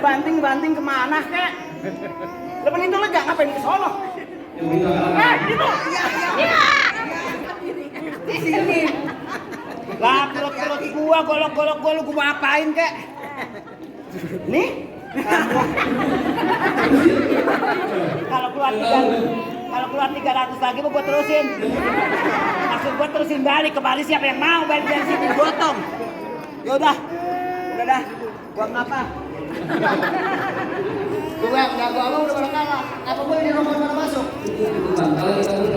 banting kemana kek? Lepas itu lega ngapain ke sono? Itu. Di sini. Lah perut gua golok-golok gua apain kek? Nih. Kalau keluar 300 lagi gua terusin. Maksud gua terusin balik ke Bali, siapa yang mau balik dari sini gotong. Ya udah dah. Buat apa? Gua enggak gua udah kalah. Apa gua ini nomor mana masuk? Kalau kita